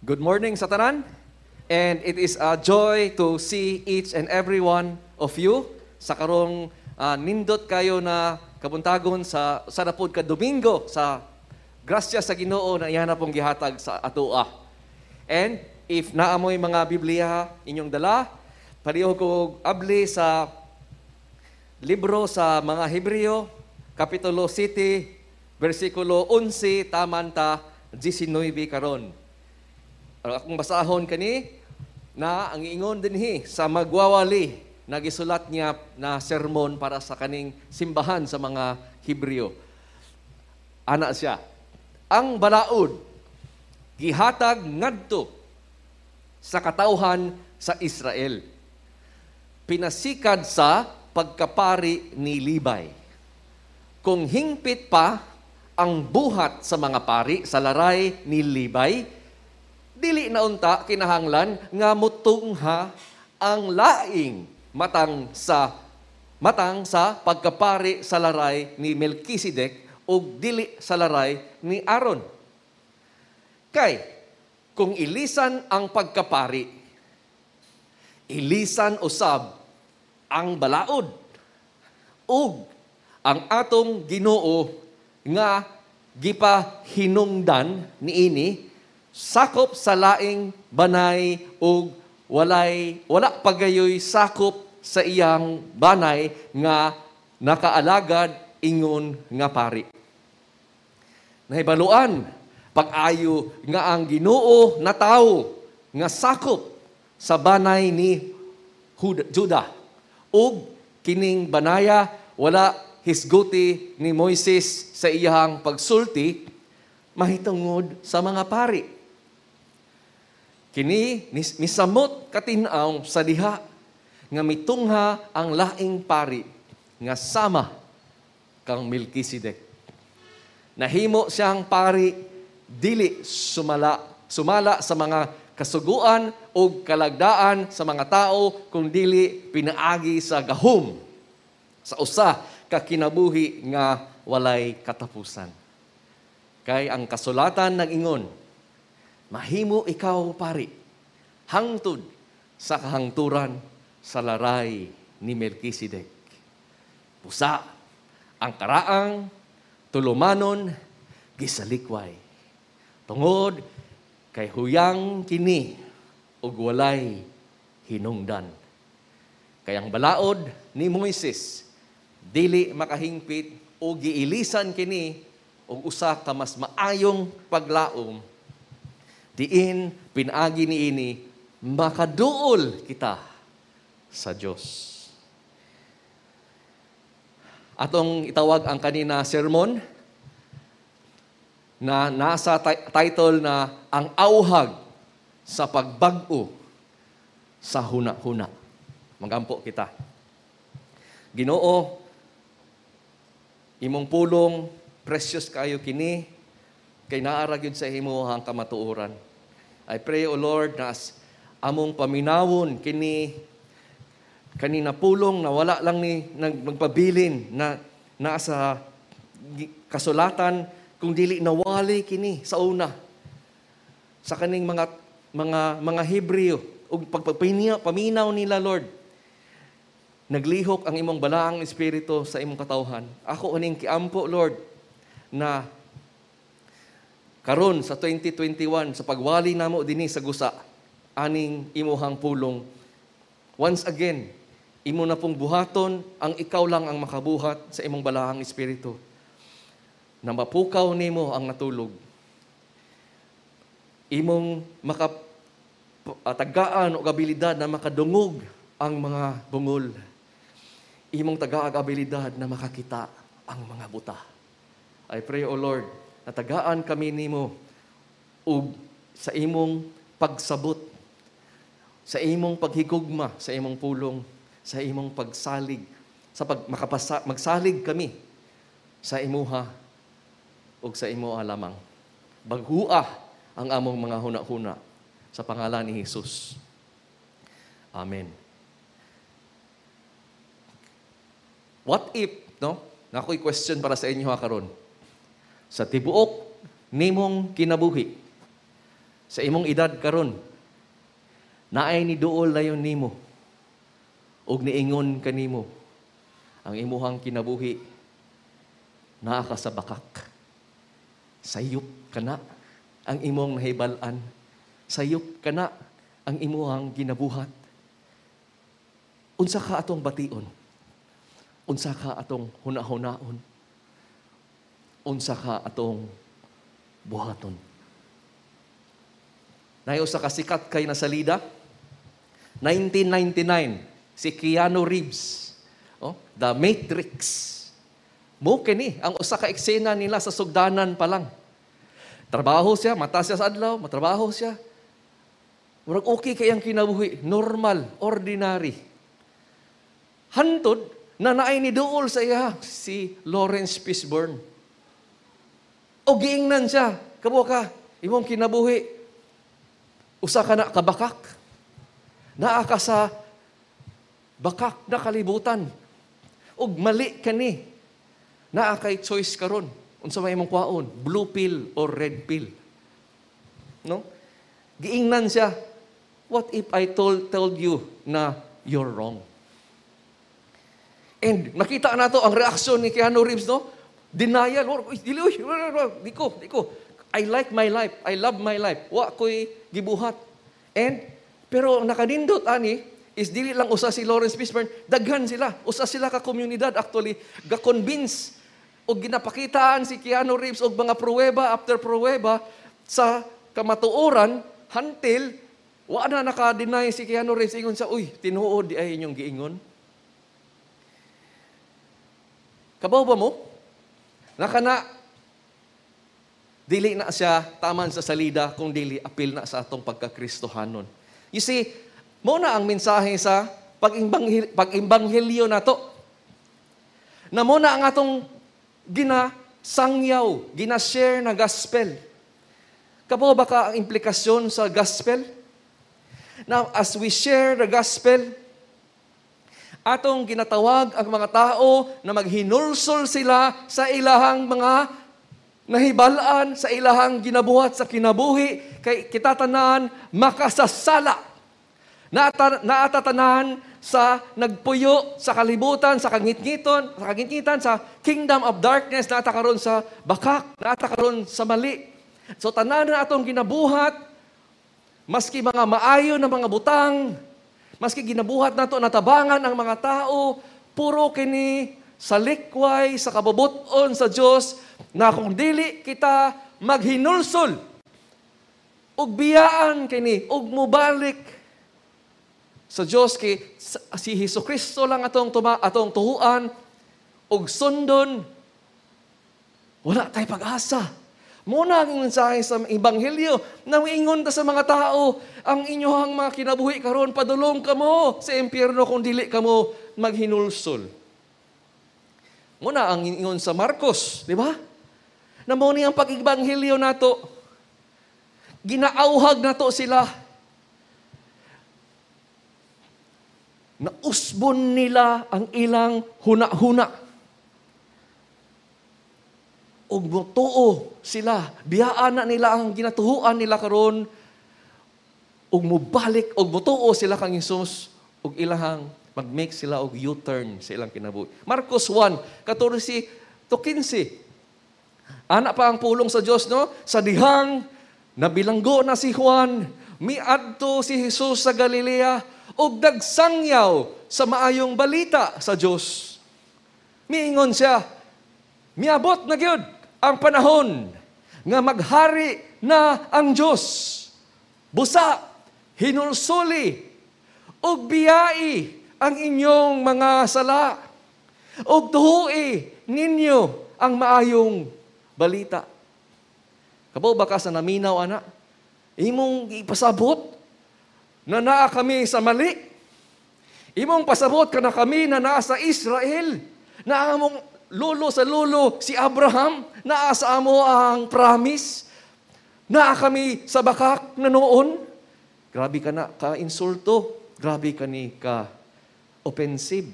Good morning sa tanan. And it is a joy to see each and every one of you sa karong nindot kayo na kabuntagon sa napod ka Domingo sa grasya sa Ginoo na iya na pong gihatag sa atoa. And if naamoy mga Biblia inyong dala, pareho ko abli sa libro sa mga Hebreo, Kapitulo 7, versikulo 11, taman ta 19 karon. Ang akong basahon kani na ang ingon dinhi sa magwawali na gisulat niya na sermon para sa kaning simbahan sa mga Hebreo. Ana siya: "Ang balaod gihatag ngadto sa katawhan sa Israel, pinasikad sa pagkapari ni Levi. Kung hingpit pa ang buhat sa mga pari sa laray ni Levi, dili na unta kinahanglan nga mutungha ang laing matang sa pagkapari sa laray ni Melchizedek ug dili sa laray ni Aaron. Kay kung ilisan ang pagkapari, ilisan usab ang balaod. Ug ang atong Ginoo nga gipahinungdan niini sakop sa laing banay ug wala pagayoy sakop sa iyang banay nga nakaalagad ingon nga pari. Nahibaluan pag-ayo nga ang Ginoo na tawo nga sakop sa banay ni Juda ug kining banaya wala hisguti ni Moises sa iyang pagsulti mahitungod sa mga pari. Kini misamot katin-aw sa diha nga mitungha ang laing pari nga sama kang Melchizedek. Nahimo siyang pari dili sumala sa mga kasuguan o kalagdaan sa mga tao, kung dili pinaagi sa gahom sa usa ka kinabuhi nga walay katapusan. Kay ang kasulatan nag-ingon, 'Mahimo ikaw pari hangtod sa kahangturan sa laray ni Melchizedek.' Busa, ang karaang tulumanon gisalikway, tungod kay huyang kini ug walay hinungdan. Kay ang balaod ni Moises dili makahingpit o giilisan kini og usa ka mas maayong paglaom diin pinaagi niini makaduol kita sa Dios." Atong itawag ang kanina sermon na nasa title na "Ang Auhag sa Pagbag-o sa Huna-Huna." Magampo kita. Ginoo, imong pulong precious kayo kini kay naa ra gyud sa imo ang kamatuoran. I pray, O Lord, na as among paminawon kini kanina pulong na wala lang ni magpabilin na nasa kasulatan kung dili nawali kini sa una sa kaning mga Hebreo ug pagpaminaw paminaw nila, Lord, naglihok ang imong balaang espiritu sa imong katawhan. Ako aning kiampo, Lord, na karon sa 2021, sa pagwali namo dinhi sa gusa aning imuhang pulong, once again imo na pong buhaton ang ikaw lang ang makabuhat sa imong balaang espiritu na mapukaw nimo ang natulog, imong maka tagaan og abilidad na makadungog ang mga bungol, imong tagaag abilidad na makakita ang mga buta. I pray, O Lord, na tagaan kami nimo ug sa imong pagsabot, sa imong paghigugma, sa imong pulong, sa imong pagsalig, sa pag makapasa, magsalig kami sa imuha ug sa imo lamang. Baghua ang among mga huna-huna sa pangalan ni Jesus. Amen. What if, no? Nakoy question para sa inyo ha karon. Sa tibuok nimong kinabuhi, Sa imong edad karon, naay ni duol na yun nimo ug niingon kanimo, ang imuhang kinabuhi naa ka sa bakak. Sayop kana ang imong nahibal-an. Sayop kana ang imuhang ginabuhat. Unsa ka atong bation? Unsa ka atong hunahunaon? Unsa ka atong buhaton? Naay usa ka sikat kay nasalida, 1999, si Keanu Reeves. Oh, The Matrix. Mo kini ang usa ka eksena nila sa sugdanan pa lang. Trabaho siya, mata siya sa adlaw, matrabaho siya. Murag okay kay ang kinabuhi, normal, ordinary. Hantod na naay ni duol sa iya si Laurence Fishburne. O giingnan siya, kabo ka, imong kinabuhi, usa ka na kabakak. Naa ka sa bakak na kalibutan. Ug mali kani. Naa kay choice karon. Unsa may imong kwaon, blue pill or red pill? No? Giingnan siya, "What if I told you na you're wrong?" And nakita nato ang reaksyon ni Keanu Reeves, no? Denial. Uy, dili, uy, di ko, di ko. I like my life. I love my life. Wa ko'y gibuhat. And, pero ang nakanindot ani, is dili lang usa si Laurence Fishburne, daghan sila. Usa sila ka komunidad actually, ga-convince og ginapakitaan si Keanu Reeves og mga pruweba after pruweba sa kamatuoran until wa na naka-deny si Keanu Reeves. Ingon sa, "Uy, tinuod di ay inyong giingon." Kabaw ba mo? Nakana, dili na siya taman sa salida kung dili apil na sa atong pagkakristohanon. You see, mo na ang mensahe sa pag-imbanghelyo nato. Na mo na ang atong ginasangyaw, gina-share na gospel. Kabaw ba ka ang implikasyon sa gospel? Now, as we share the gospel, atong ginatawag ang mga tao na maghinulsol sila sa ilahang mga nahibalaan, sa ilahang ginabuhat sa kinabuhi, kay kita tanan makasasala. Naatatanan sa nagpuyo sa kalibutan, sa kangitngitan, sa kingdom of darkness, naata karon sa bakak, naata karon sa mali. So tanan na atong ginabuhat, maski mga maayo na mga butang, maski ginabuhat nato natabangan ang mga tao, puro kini sa likway, sa kabubuton sa Dios na kung dili kita maghinulsol, ug biyaan kini, ug mubalik sa Dios kay si Hesus Kristo lang atong tuhuan ug sundon, wala tay pag-asa. Muna ang mensahe sa ebanghelyo, nang ingon ta sa mga tao, ang inyohang mga kinabuhi karon padulong kamo sa impyerno kung dili kamo maghinulsol. Muna ang ingon sa Marcos, di ba? Na mo ni ang pag-ebanghelyo nato. Ginaauhag nato sila. Nausbon nila ang ilang huna-huna. Ug motuo sila, biyaan na nila ang ginatuhuan nila karon, ug mobalik ug motuo sila kang Hesus ug ilahang mag-make sila og U-turn sa ilang kinabuhi. Marcos 1:14-15. Ana pa ang pulong sa Dios, no? Sa dihang nabilanggo na si Juan, miadto si Hesus sa Galilea ug nagsangyaw sa maayong balita sa Dios. Miingon siya, miabot na gyud ang panahon nga maghari na ang Dios. Busa, hinulsuli, ug biyai ang inyong mga sala, ug tuhui ninyo ang maayong balita. Kabaw ba ka sa naminaw, ana? Imong ipasabot na naa kami sa mali. Imong pasabot ka na kami na naa sa Israel, na among lolo sa lolo si Abraham, naa sa amo ang promise, naa kami sa bakak na noon. Grabe ka na ka-insulto, grabe ka ni ka-offensive.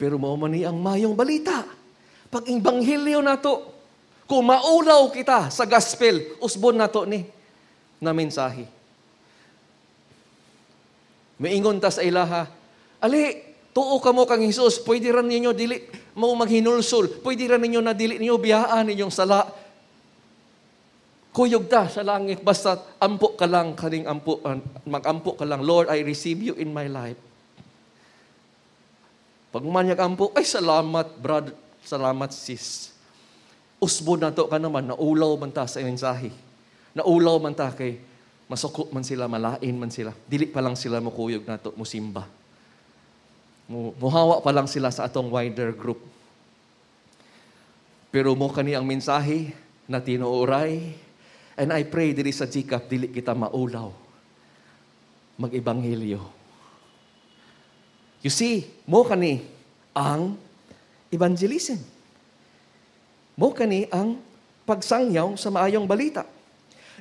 Pero mao man ni ang mayong balita. Pag-ebanghelyo nato, kung maulaw kita sa gospel, usbon nato ni. na mensahe. Maingon ta sa ilaha, "Ali, tuo ka mo kang Hesus, pwede ra ninyo dili mo maghinulsol, pwede ra ninyo na dili ninyo biyaan ninyong sala. Kuyog ta sa langit, basta ampo ka lang, kaning ampo, magampo ka lang, 'Lord, I receive you in my life.'" Pag manyag ampo, "Ay, salamat, brad, salamat, sis." Usbo na to ka naman, naulaw man ta sa mensahe. Naulaw man ta kay masuko man sila, malain man sila. Dili pa lang sila mukuyog nato, musimba. Muhawa pa lang sila sa atong wider group. Pero mo kani ang mensahe na tinuoray. And I pray diri sa GCAP, dili kita maulaw mag-ebanghelyo. You see, mo kani ang evangelism. Mo kani ang pagsangyaw sa maayong balita.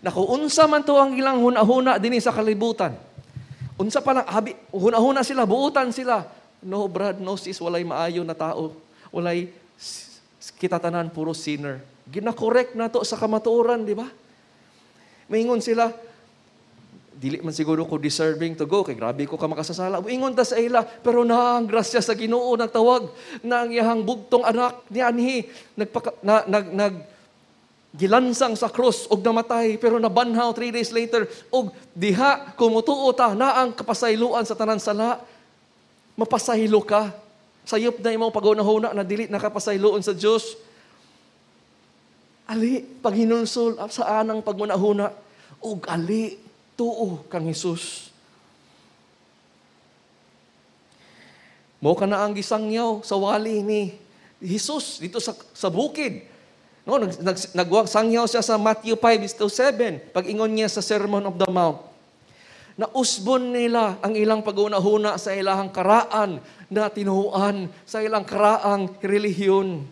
Naku, unsa man to ang ilang hunahuna dinhi sa kalibutan. Unsa pa lang, habi, hunahuna sila, buutan sila. "No, brad, no, sis, walay maayo na tao. Walay, kita tanan, puro sinner." Gina-correct na to sa kamatuoran, di ba? Maingon sila, "Dili man siguro ko deserving to go, kay grabe ko ka makasasala." Ingon ta sa ila, pero na ang grasya sa Ginoo nagtawag, na ang iyahang bugtong anak ni anhi, nagpaka, na, nag, nag, gilansang sa krus og namatay pero nabanhaw 3 days later, og diha kung mutuo ta na ang kapasayloan sa tanan sala, mapasaylo ka. Sayop na imong paghunahuna na dili nakapasayloon sa Dios. Ali, paghinulsol sa anang paghunahuna ug ali, tuo kang Hesus. Mo ka na ang gisangyaw sa wali ni Jesus dito sa bukid. No, nag, nag, sangyaw siya sa Matthew 5 to 7, pag-ingon niya sa Sermon of the Mount. Nausbon nila ang ilang pagunahuna sa ilang karaan na tinuan, sa ilang karaang relihiyon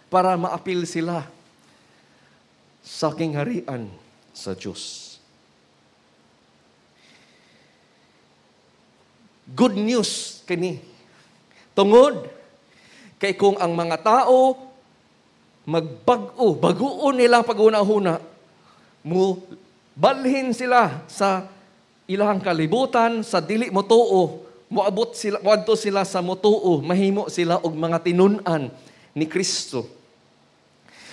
para maapil sila sa kingharian sa Diyos. Good news kini. Tungod kay kung ang mga tao magbag-o, baguon nilang pagunahuna, mo balhin sila sa ilang kalibutan, sa dili motuo, moabot sila, moadto sila sa motuo, mahimo sila og mga tinun-an ni Kristo.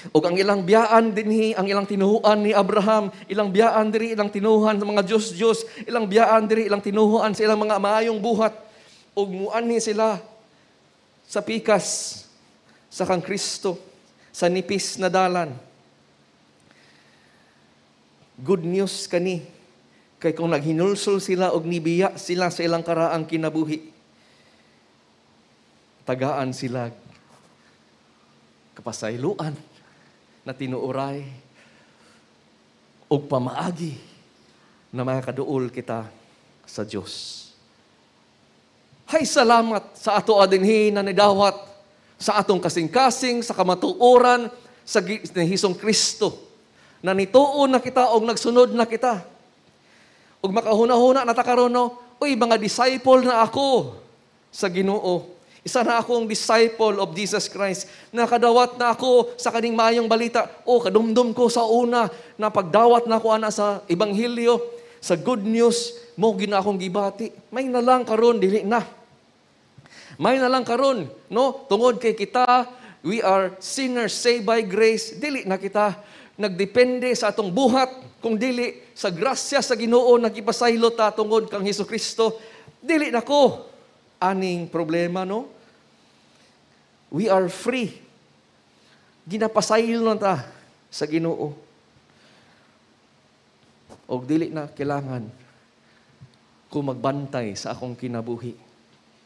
Ug ang ilang biyaan dinhi, ang ilang tinuhuan ni Abraham, ilang biyaan diri, ilang tinuhan sa mga Diyos-Diyos, ilang biyaan diri, ilang tinuhuan sa ilang mga maayong buhat, ug muanhi sila sa pikas sa kang Kristo, sa nipis na dalan. Good news kani. Kay kung naghinulsol sila og nibiya sila sa ilang karaang kinabuhi, tagaan sila kapasayloan na tinuoray og pamaagi na makakaduol kita sa Dios. Hay salamat sa ato adinhi na nidawat sa atong kasing-kasing, sa kamatuoran, sa ni Hesong Kristo. Na nituon na kita og nagsunod na kita. Ug makahuna-huna na ta karon, no, "Uy, mga disciple na ako sa Ginoo. Isa na akong disciple of Jesus Christ. Nakadawat na ako sa kaning maayong balita. O, kadumdum ko sa una na pagdawat na ako ana sa ebanghelyo, sa good news, mo gina akong gibati. May na lang karon, dili na. May na lang karon, no? Tungod kay kita, we are sinners saved by grace, dili na kita nagdepende sa atong buhat, kung dili sa grasya sa Ginoo nagipasaylo ta tungod kang Hesus Kristo, dili na ko aning problema, no? We are free. Ginapasaylo na ta sa Ginoo. Og dili na kailangan ko magbantay sa akong kinabuhi.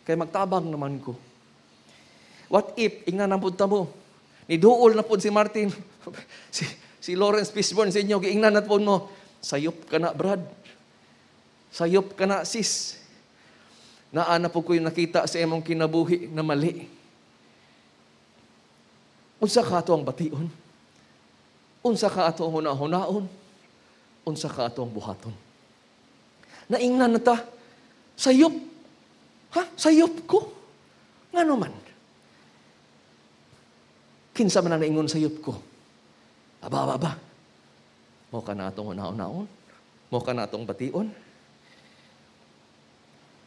Kay magtabang naman ko." What if, ingna na pud ta mo, niduol na pud si Martin, si Lawrence Fishburne sa inyo, giingnan na pud mo, "Sayop ka na, brad. Sayop ka na, sis. Naa na pud ko yung nakita sa imong kinabuhi na mali." Unsa ka ato ang bation? Unsa ka ato ang hunahunaon? Unsa ka ato ang buhaton? Naingnan na ta, "Sayop. Ha? Sayop ko? Ngano man? Kinsa man ang naingon sayop ko? Aba, aba, aba. Mo ka na atong hunahunaon. Mao kana atong bation.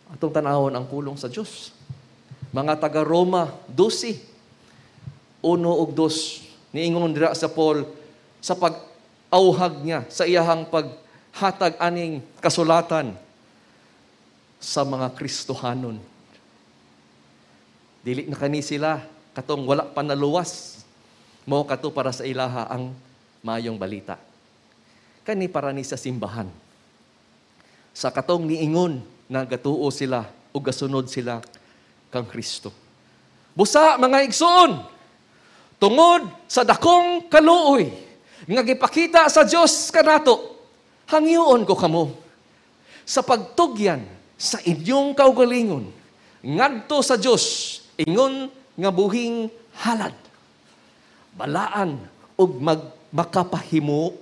Atong tanawon ang pulong sa Dios. Mga taga Roma 12:1 ug 2, niingon dira sa Paul sa pag-auhag niya sa iyahang paghatag aning kasulatan sa mga Kristohanon. Dili na kani sila katong wala pa naluwas. Mao kato para sa ilaha ang maayong balita. Kani para ni sa simbahan. Sa katong niingon na gatuo sila o gasunod sila kang Kristo. "Busa, mga igsoon, tungod sa dakong kaluoy nga gipakita sa Dios kanato, hangyoon ko kamo sa pagtugyan sa inyong kaugalingon ngadto sa Dios ingon nga buhing halad, balaan ug makapahimuot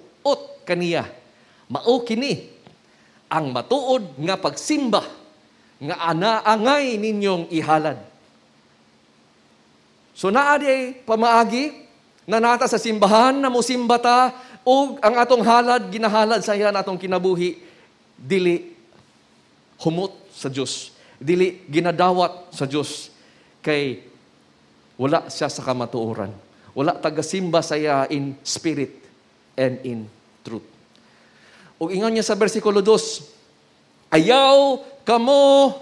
kaniya. Mao kini ang matuod nga pagsimba nga anaangay ninyong ihalad." So naa di pamaagi na naa ta sa simbahan na musimba ta ug ang atong halad, ginahalad sa iya atong kinabuhi, dili humot sa Dios, dili ginadawat sa Dios kay wala siya sa kamatuoran. Wala ta gasimba sa iya in spirit and in truth. Ug ingon niya sa bersikulo 2, "Ayaw kamo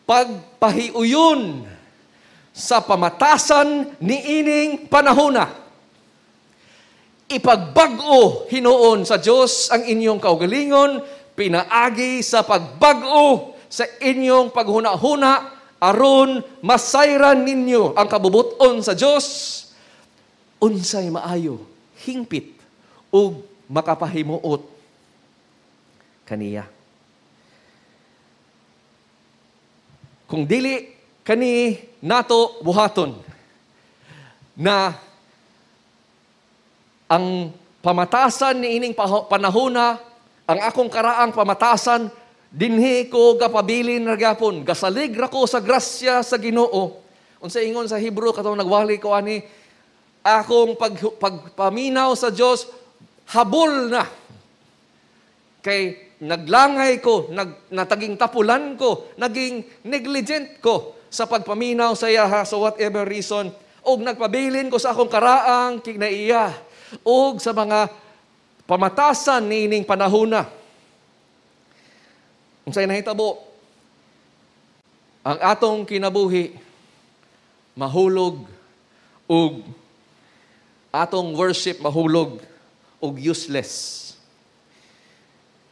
pagpahiuyon sa pamatasan niining panahona. Ipagbag-o hinuon sa Dios ang inyong kaugalingon pinaagi sa pagbag-o sa inyong paghuna-huna aron masayran ninyo ang kabubuton sa Dios, unsay maayo, hingpit ug makapahimuot kaniya." Kung dili kani nato buhaton na ang pamatasan ni ining panahona, ang akong karaang pamatasan, dinhi ko gapabilin ra gyapon, gasalig ra ko sa grasya sa Ginoo. Unsa ingon sa Hebrew katong nagwali ko ani, akong pagpaminaw sa Dios habol na. Kay naglangay ko, nataging tapulan ko, naging negligent ko sa pagpaminaw sa iyaha sa whatever reason, og nagpabilin ko sa akong karaang kinaiya og sa mga pamatasan niining panahona. Unsay nahitabo? Ang atong kinabuhi mahulog ug atong worship mahulog ug useless.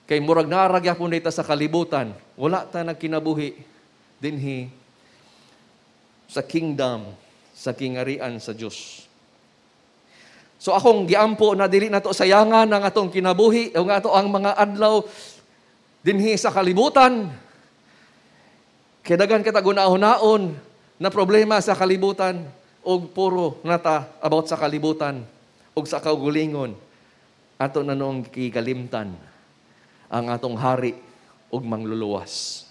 Kay murag naa ra gyapon dita sa kalibutan, wala ta nagkinabuhi dinhi sa kingdom, sa kingarian sa Dios. So akong giampo na dili nato sayangan ang atong kinabuhi o ato ang mga adlaw dinhi sa kalibutan. Kay daghan kita gunahon na problema sa kalibutan og puro nata about sa kalibutan og sa kaugalingon, ato na noong gikalimtan ang atong hari ug mangluluwas.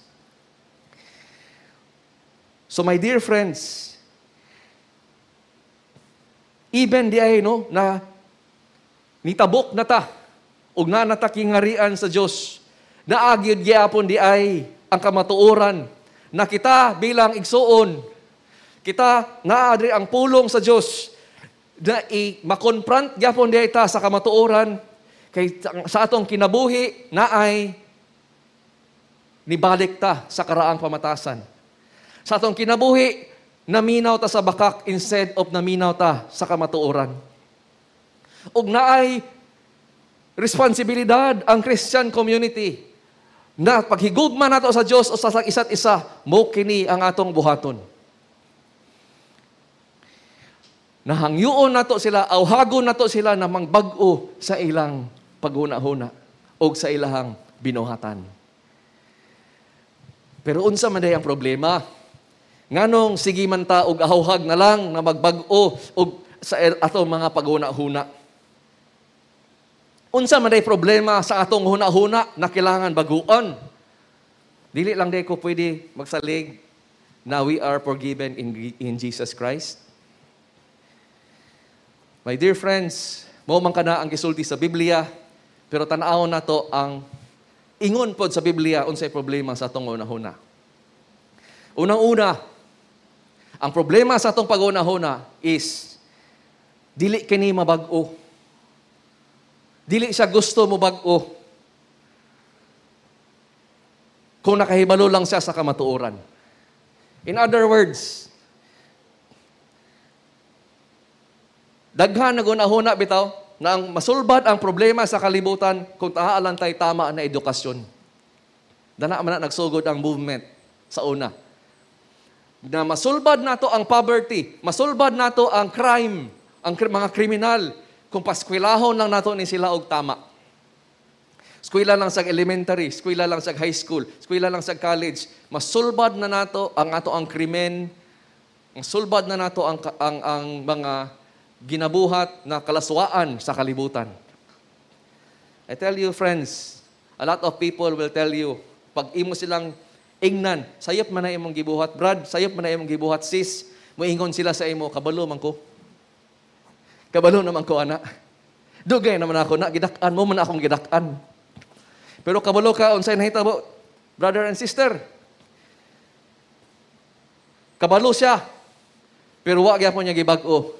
So my dear friends, even di ay no na nitabok na ta ug naa na ta kingarian sa Dios, naa gyud gyapon di ay ang kamatuoran na kita bilang igsuon, kita naa diri ang pulong sa Dios na i-makonfront gyapon di ay ta sa kamatuoran kay sa atong kinabuhi naay nibalik ta sa karaang pamatasan. Sa atong kinabuhi, naminaw ta sa bakak instead of naminaw ta sa kamatuoran. Ug naay responsibilidad ang Christian community na paghigugma nato sa Dios o sa isa't isa, mo kini ang atong buhaton. Nahangyuon nato sila, awhagon nato sila na mangbag-o sa ilang paghuna-huna o sa ilahang binuhatan. Pero unsa man day ang problema? Nganong sige man ta og ahawhag na lang na magbag-o og sa atong mga paghuna-huna? Unsa man day problema sa atong huna-huna na kailangan baguon? Dili lang day ko pwede magsalig na we are forgiven in Jesus Christ. My dear friends, mao man kana ang gisulti sa Biblia. Pero tan-awon nato ang ingon pod sa Biblia unsay problema sa atong hunahuna. Unang-una, ang problema sa atong paghunahuna is dili kini mabag-o. Dili siya gusto mo bag-o. Kung nakahibalo lang siya sa kamatuoran. In other words, daghan nagunahuna bitaw na ang masulbad ang problema sa kalibutan kung tahaan tay tama na edukasyon. Dana man na nagsugod ang movement sa una. Na masulbad nato ang poverty, masulbad nato ang crime, ang mga kriminal, kung paskwelahon lang nato ni sila og tama. Eskwela lang sa elementary, eskwela lang sa high school, eskwela lang sa college, masulbad na nato ang ato ang krimen, masulbad na nato ang mga ginabuhat na kalaswaan sa kalibutan. I tell you, friends, a lot of people will tell you, pag imo silang ingnan, sayop man na imong gibuhat, brad, sayop man na imong gibuhat, sis, moingon sila sa imo, kabalo man ko. Kabalo naman ko, ana. Dugay naman ako na, gidak-an mo man akong gidak-an. Pero kabalo ka, unsay nahitabo, brother and sister. Kabalo siya, pero wa gyapon niya gibag-o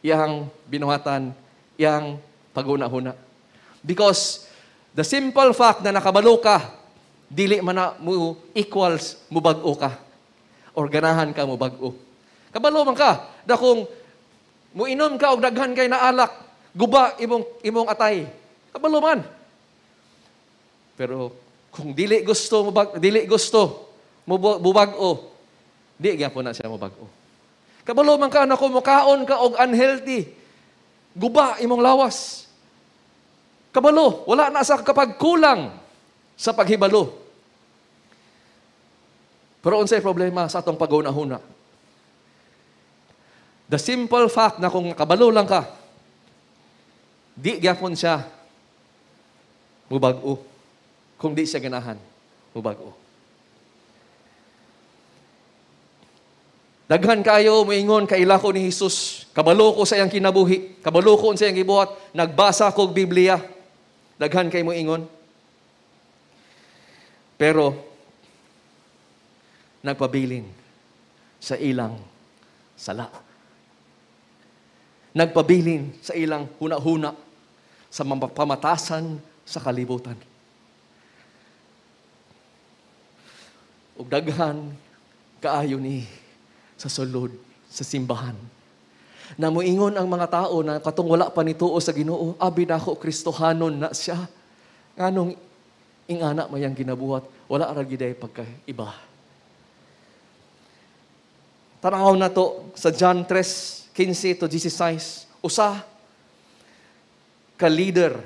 iyang binuhatan, iyang paghuna-huna. Because the simple fact na nakabalo ka, dili man na mo equals mubag-o ka or ganahan ka mubag-o. Kabalo man ka, da kung muinom ka og daghan kay na alak, guba imong atay. Kabalo man. Pero kung dili gusto dili gusto mubag-o, di gyapon na siya mubag-o. Kabalo man ka na kung mukaon ka og unhealthy, guba imong lawas. Kabalo, wala na sa kapag kulang sa paghibalo. Pero unsay problema sa atong paghuna-huna? The simple fact na kung kabalo lang ka, di gyapon siya mubag-o. Kung di siya ganahan, mubag-o. Daghan kayo moingon kaila ko ni Jesus. Kabalo ko sa iyang kinabuhi, kabalo ko sa iyang gibuhat, nagbasa ko og Biblia. Daghan kay moingon. Pero nagpabilin sa ilang sala. Nagpabilin sa ilang huna-huna sa pamatasan sa kalibutan. Ug daghan kaayo ni sa sulod sa simbahan. Namuingon ang mga tao na katong wala pa nituo sa Ginoo, abi nako Kristohanon na siya. Nganong ingana mayang ginabuhat, wala ra giday pagkaiba. Tanaw na to sa John 3:15 to 16. Usa ka leader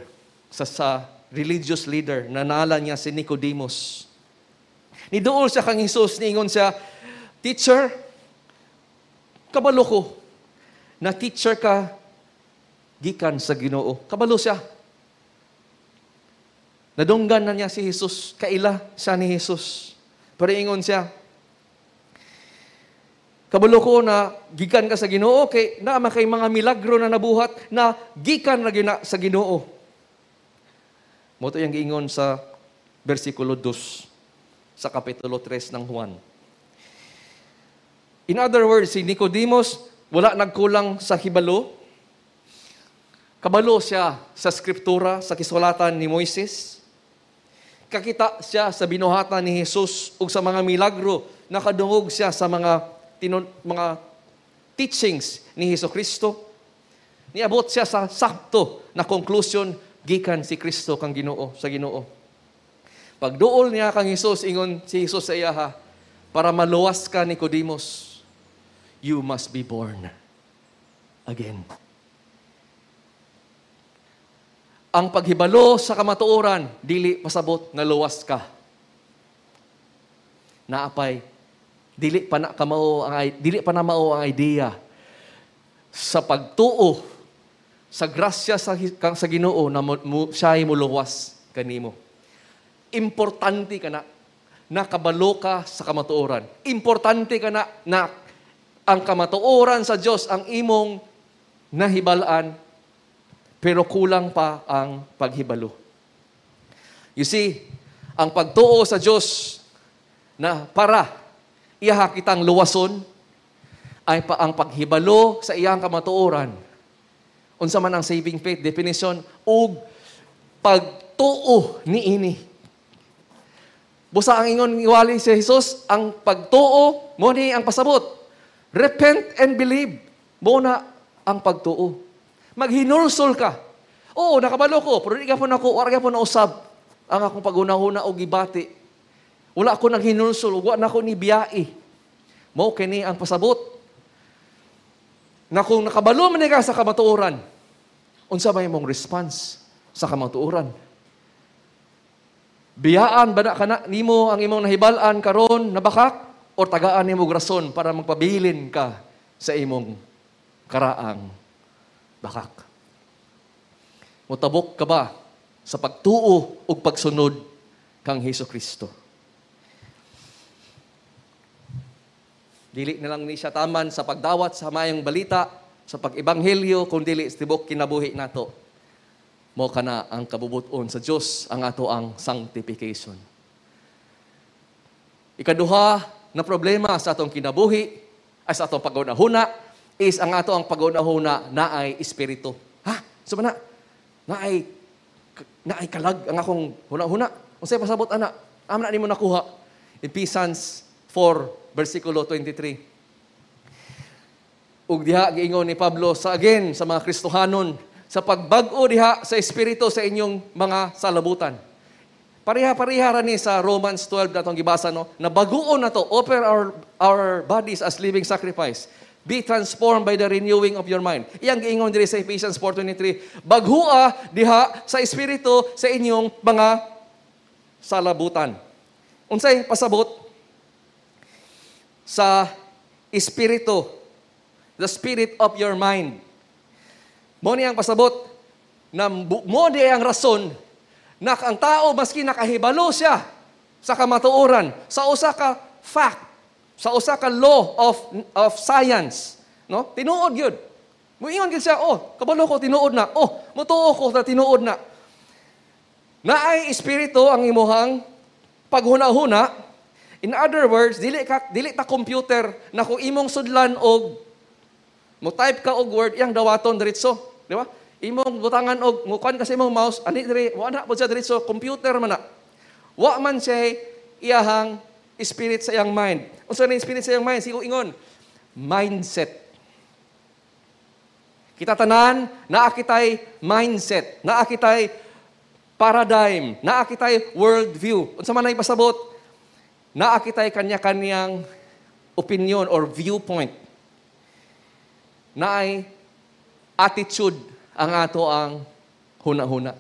sa religious leader na nala niya si Nicodemus. Niduol siya kang Hesus, niingon siya, "Teacher, kabalo ko na teacher ka gikan sa Ginoo." Kabalo siya. Nadunggan na niya si Jesus, kaila siya ni Jesus. Pero ingon siya, kabalo ko na gikan ka sa Ginoo kay naa man kay mga milagro na nabuhat na gikan ra gyud na sa Ginoo. Mo to iyang giingon sa bersikulo 2 sa kapitulo 3 ng Juan. In other words, si Nicodemus wala nagkulang sa hibalo. Kabalo siya sa skriptura, sa kisulatan ni Moises. Kakita siya sa binuhatan ni Jesus ug sa mga milagro. Nakadungog siya sa mga teachings ni Hesus Kristo. Niabot siya sa sakto na conclusion gikan si Kristo kang Ginoo, sa Ginoo. Pagduol niya kang Hesus, ingon si Hesus sa iya, ha, para maluwas ka, Nicodemus, you must be born again. Ang paghibalo sa kamatuoran, dili pasabot nga luwas ka. Naapay, dili pa na kamao ang dili pa na mao ang idea sa pagtuo sa grasya sa Ginoo na siya'y muluwas kanimo. Importante ka na nakabalo ka sa kamatuoran. Importante ka na na ang kamatuoran sa Dios ang imong nahibalaan, Pero kulang pa ang paghibalo. You see, ang pagtuo sa Dios na para iyaha kitang luwason ay pa ang paghibalo sa iyang kamatuoran. Unsa man ang saving faith definition ug pagtuo niini. Busa ang ingon giwali si Jesus, ang pagtuo mo ni ang pasabot. Repent and believe. Mo na ang pagtuo. Maghinulsol ka. Oo, nakabalo ko, pero di ka po nako, wala ka po nausab ang akong paghunahuna og gibati. Wala ako naghinulsol, ug wa na ako ni biyai. Mao kini ang pasabot. Na kung nakabalo man ka sa kamatuoran, unsa may imong response sa kamatuoran? Biyaan ba na kana nimo ang imong nahibal-an karon na bakak or tagaan nimo og rason para magpabilin ka sa imong karaang bakak? Mutabok ka ba sa pagtuo ug pagsunod kang Hesus Kristo? Dili na lang ni siya taman sa pagdawat sa mayong balita, sa pag-ebanghelyo, kung dili sa tibok kinabuhi nato. Mo kana ang kabubuton sa Dios ang ato ang sanctification. Ikaduha na problema sa atong kinabuhi ay sa atong paghunahuna is ang ato ang paghunahuna na ay espiritu. Ha? So man na naay kalag ang akong hunahuna. Unsay pasabot ana? Amo na nimo nakuha. Ephesians 4 versikulo 23. Ug diha giingon ni Pablo sa again sa mga Kristohanon sa pagbag-o diha sa espiritu sa inyong mga salabutan. Pareha-pareha ra ni sa Romans 12 na atong gibasa, no? Na baguon na to, offer our bodies as living sacrifice. Be transformed by the renewing of your mind. Iyang giingon diri sa Ephesians 4:23, baghua diha sa espiritu sa inyong mga salabutan. Unsay pasabot? Sa espiritu, the spirit of your mind. Mo ni ang pasabot na mo di ang rason na ang tao maski nakahibalo siya sa kamatuoran, sa usa ka fact, sa usa ka law of science, no? Tinuod gyud. Muingon gyud siya, oh, kabalo ko tinuod na. Oh, mutuo ko na tinuod na. Naay espiritu ang imuhang paghuna-huna. In other words, dili ta computer na kung imong sudlan og mo type ka og word iyang dawaton diretso, di ba? Imong butangan og mukuan kasi imong mouse ani diri, wa na pud siya diretso, computer man na. Wa man siya iyahang spirit sa iyang mind. Unsa na spirit sa iyang mind? Sigo ingon, mindset. Kita tanan naa kitay mindset, naa kitay paradigm, naa kitay worldview. Unsa man ay pasabot? Naa kitay kanya-kanyang opinion or viewpoint. Naay attitude ang ato ang huna-huna.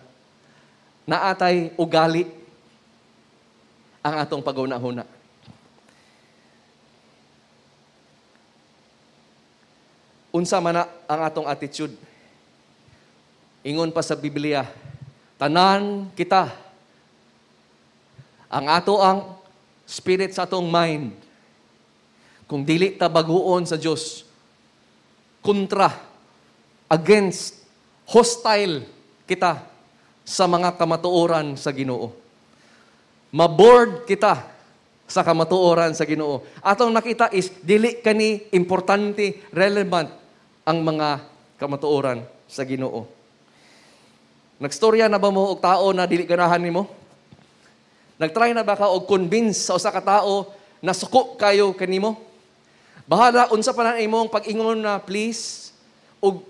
Naatay ugali ang atong paghuna-huna. Unsa man na ang atong attitude? Ingon pa sa Biblia, tanan kita ang ato ang spirit sa atong mind. Kung dili ta baguon sa Dios, kontra, against, hostile kita sa mga kamatuoran sa Ginoo. Mabored kita sa kamatuoran sa Ginoo. Atong nakita is dili kani importante, relevant ang mga kamatuoran sa Ginoo. Nagstorya na ba mo og tao na dili ganahan nimo? Nagtry na ba ka og convince sa usa ka tao na suko kayo kanimo? Bahala unsa pa na imong pag-ingon na please og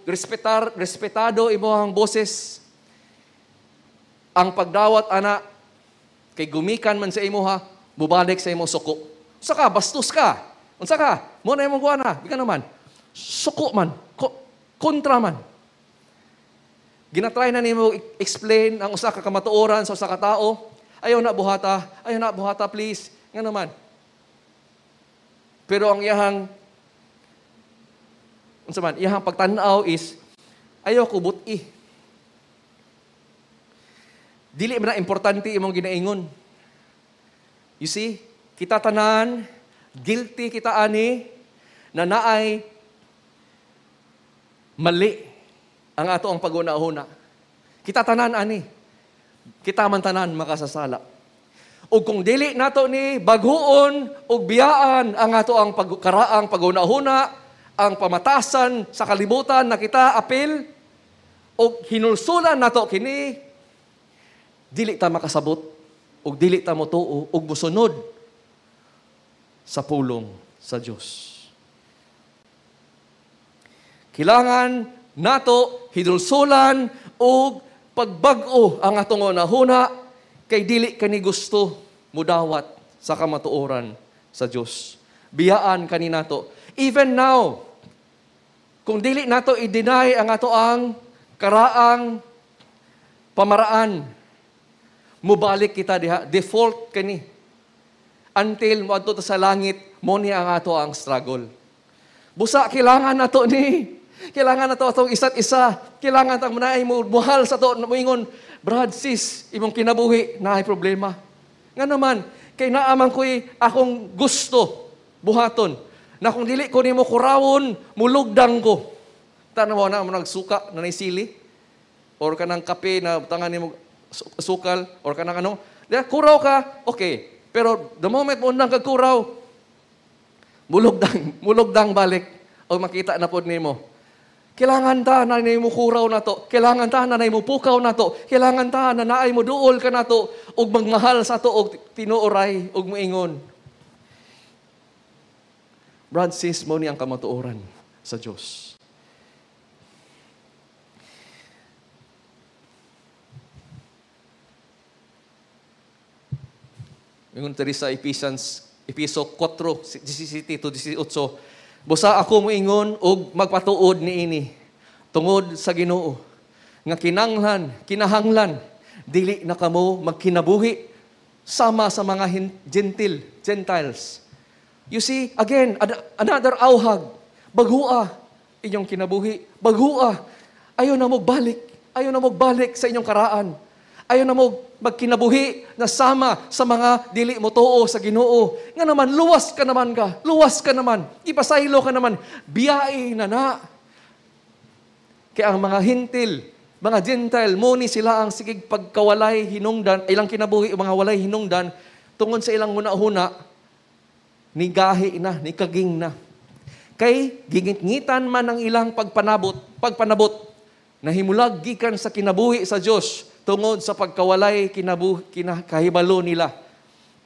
respetado imong boses. Ang pagdawat ana kay gumikan man sa imo ha, bubalik sa imo suko. Unsa ka bastos ka? Unsa ka? Mo na imong kuan ha, bikan naman. Suko man, kontra man. Ginatry na nimo explain ang usa ka kamatuoran sa usa ka tao. Ayaw na buhata, please. Nga naman. Pero ang iyahang unsa man, iyahang pagtan-aw is ayaw ko buti. Dili man na importante imong ginaingon. You see, kita tanan guilty kita ani na naay mali ang ato ang paghuna-huna. Kita tanan ani. Kita man tanan makasasala. Ug kung dili nato ni baghuon ug biyaan ang ato ang pagkaraang paghuna-huna, ang pamatasan sa kalibutan na kita apil ug hinulsulan nato kini, dili ta makasabot ug dili ta motuo ug mosunod sa pulong sa Dios. Kailangan nato hinulsulan ug pagbag-o ang atong hunahuna kay dili kani gusto mudawat sa kamatuoran sa Dios. Biyaan kani nato. Even now, kung dili nato i-deny ang ato ang karaang pamaraan, mubalik kita diha, default kani. Until moadto ta sa langit, mo ni ang ato ang struggle. Busa kailangan nato ni. Kailangan nato atong isa't isa. Kailangan tang naay mo muhal sa to, moingon, brad, sis, imong kinabuhi naay problema. Nga naman, kay naaman ko'y akong gusto buhaton. Na kung dili ko nimo kurawon, mulugdang ko. Tanaw na mo nagsuka na naisili or kanang kape na tangan nimo sukal or kanang ano. Diya, kuraw ka, okay. Pero the moment mo undang kag kuraw, mulugdang, mulugdang balik o makita na pod nimo. Kailangan ta na nimo kuraw na to. Kailangan ta na nimo pukaw na to. Kailangan ta na naay mo duol ka na to ug magmahal sa to og tinuoray ug moingon. Brad, sis, mo ni ang kamatuoran sa Dios. Ingon diri sa Ephesians, Episo 4, 17 to 18, busa ako moingon og magpatuod niini tungod sa Ginoo nga kinahanglan dili na kamo magkinabuhi sama sa mga Gentiles. You see, again, another auhag. Baghua inyong kinabuhi. Baghua. Ayaw na mogbalik. Ayaw na mogbalik sa inyong karaan. Ayaw na mo magkinabuhi na sama sa mga dili mo tuo sa Ginoo. Nga naman, luwas ka naman ka. Luwas ka naman. Ipasaylo ka naman. Biyai na na. Kaya ang mga Hintil, mga Gentile, muni sila ang sigig pagkawalay hinungdan, ilang kinabuhi, mga walay hinungdan, tungod sa ilang huna-huna, nigahi na, nikaging na. Kay gingit-ngitan man ang ilang pagpanabot, nahimulag gikan sa kinabuhi sa Dios tungod sa pagkawalay kahibalo nila.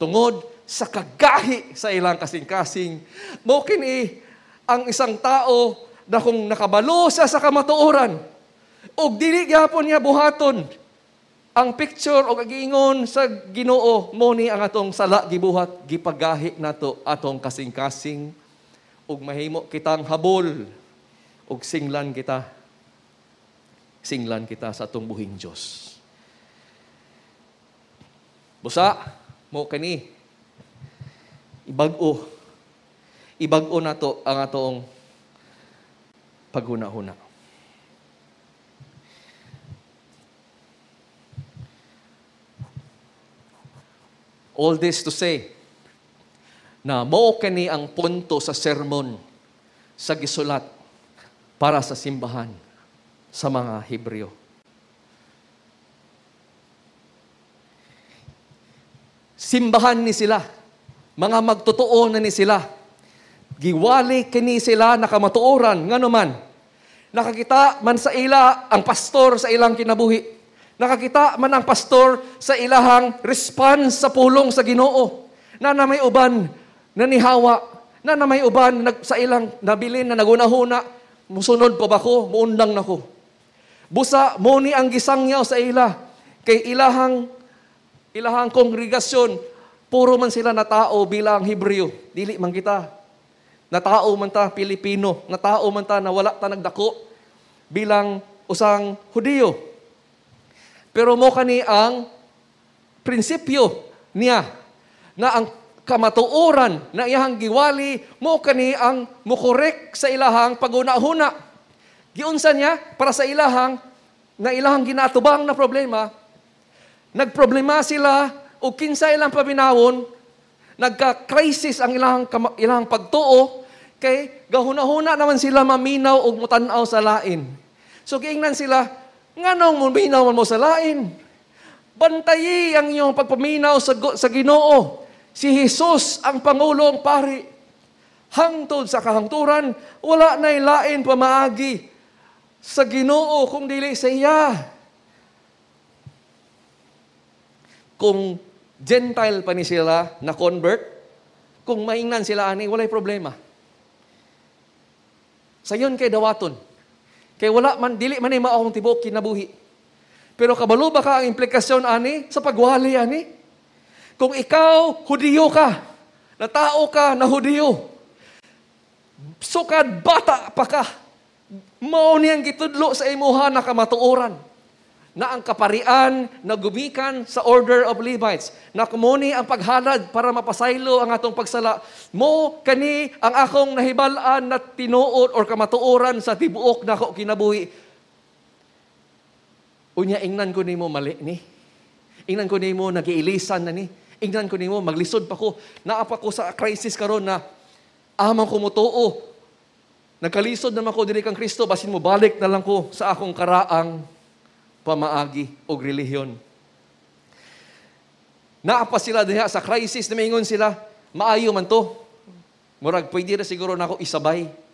Tungod sa kagahi sa ilang kasing-kasing. Mo kini ang isang tao na kung nakabalo siya sa kamatuoran, og dili gyapon niya buhaton ang picture og agiingon sa Ginoo, mo ni ang atong sala gibuhat, gipagahi nato atong kasing-kasing ug mahimo kitang habol ug singlan kita. Singlan kita sa atong buhing Dios. Busa, mo kani ibag-o. Ibag-o nato ang atong paghuna-huna. All this to say, na mao kani ang punto sa sermon sa gisulat para sa simbahan sa mga Hebreo. Simbahan ni sila, mga magtotoo na ni sila. Giwali kini sila nakamatuoran, ngano man. Nakakita man sa ila ang pastor sa ilang kinabuhi. Nakakita man ang pastor sa ilahang response sa pulong sa Ginoo. Na may uban na nihawa, na may uban sa ilang nabilin na nagunahuna, musunod pa ba ko, muundang na ko. Busa mo ni ang gisangyaw sa ila kay ilahang kongregasyon, puro man sila na tao bilang Hebreo, dili man kita. Natao man ta Pilipino, natao man ta na wala ta nagdako bilang usang Hudiyo. Pero mo kani ang prinsipyo niya na ang kamatuoran na iyang giwali, mo kani ang mukorek sa ilahang paghuna-huna. Giunsa niya para sa ilahang na ilahang ginatubang na problema. Nagproblema sila o kinsa ilang paminawon, nagka-crisis ang ilang pagtuo, kay gahuna-huna naman sila maminaw og mutan-aw sa lain. So giingnan sila, Nganong muminaw man mo sa lain? Bantayi ang iyong pagpaminaw sa Ginoo. Si Jesus ang pangulong pari. Hangtod sa kahangturan, wala na'y lain pamaagi sa Ginoo kung dili sa iya. Kung Gentile pa ni sila na convert, kung maingnan sila ani, walay problema. Sayon kay dawaton. Kay wala man, dili man ni maong tibok kinabuhi. Pero kabalo ba ka ang implikasyon ani sa pagwali ani? Kung ikaw, Hudiyo ka, na tao ka na Hudiyo, sukad bata pa ka, mao niyang gitudlo sa imuha na kamatuoran, na ang kaparian na gumikan sa order of Levites, na kumuni ang paghalad para mapasaylo ang atong pagsala, mo kani ang akong nahibal-an na tinuod or kamatuoran sa tibuok nako kinabuhi. Unya, ingnan ko nimo mali ni. Ingnan ko nimo nagiilisan na ni. Ingnan ko nimo maglisod pa ko. Naa pa ko sa crisis karon na amang ko motuo. Nagkalisod naman ko diri kang Kristo, basin mo balik na lang ko sa akong karaang pamaagi og relihiyon. Naa pa sila diha sa crisis, namingon sila, maayo man to. Murag pwede ra siguro nako isabay.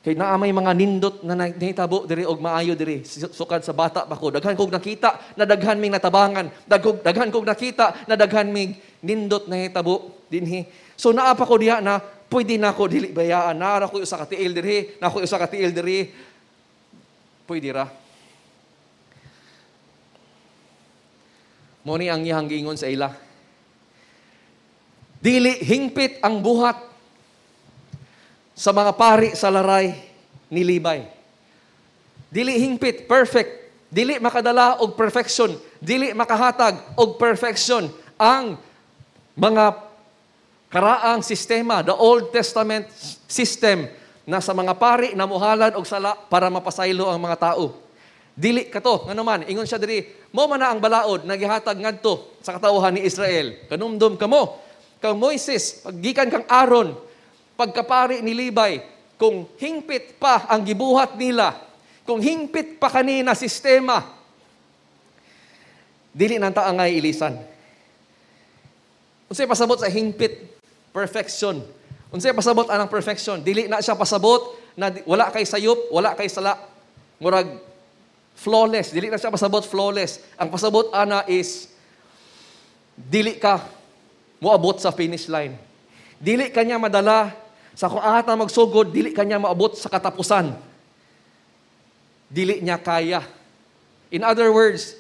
Kay naa may mga nindot na nahitabo diri og maayo diri sukad sa bata pa ko. Daghan kog nakita na daghan ming natabangan, daghan kog nakita na daghan ming nindot nahitabo dinhi. So naa pa ko diha na pwede na ko dili bayaan. Naa ra ko usa ka tiil diri, naa ko usa ka tiil diri. Pwede ra. Mo ni ang iyang giingon sa ila. Dili hingpit ang buhat sa mga pari sa laray ni Libay. Dili hingpit, perfect. Dili makadala og perfection. Dili makahatag og perfection ang mga karaang sistema, the Old Testament system, na sa mga pari na muhalad og sala para mapasaylo ang mga tao. Dili kato, ngano man, ingon siya diri, mo man na ang balaod na gihatag ngadto sa katawhan ni Israel. Kanumdum kamo, kang Moises, paggikan kang Aaron, pagkapari ni Libay, kung hingpit pa ang gibuhat nila, kung hingpit pa kanina sistema, dili nang taangay ilisan. Unsay pasabot sa hingpit? Perfection. Unsay pasabot anang perfection? Dili na siya pasabot na wala kay sayop, wala kay sala. Murag flawless. Dili na siya pasabot flawless. Ang pasabot ana is dili ka moabot sa finish line. Dili ka niya madala sa kung ata magsugod, dili ka niya maabot sa katapusan. Dili niya kaya. In other words,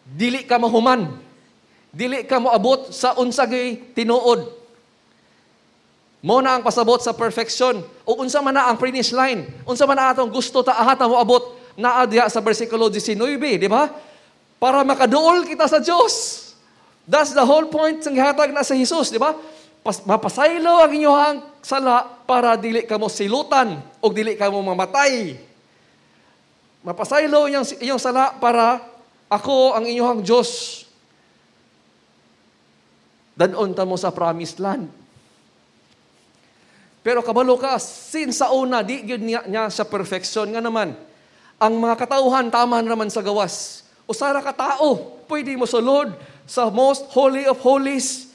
dili ka mahuman. Dili ka moabot sa unsagay tinuod. Mo na ang pasabot sa perfection. O unsa man na ang finish line. Unsa man na atong gusto ta ahata moabot. Naa diha sa versikulo 19, di ba? Para makaduol kita sa Dios. That's the whole point sa gihatag na sa Jesus, di ba? Mapasaylo ang inyong sala para dili ka mo silutan o dili ka mo mamatay. Mapasaylo iyong sala para ako ang inyong Diyos. Dadon ta mo sa promised land. Pero kabalo ka, since sa una, di gyud niya sa perfection. Nga naman, ang mga katauhan, tama naman sa gawas. Usara ka tao, pwede mo sulod sa most holy of holies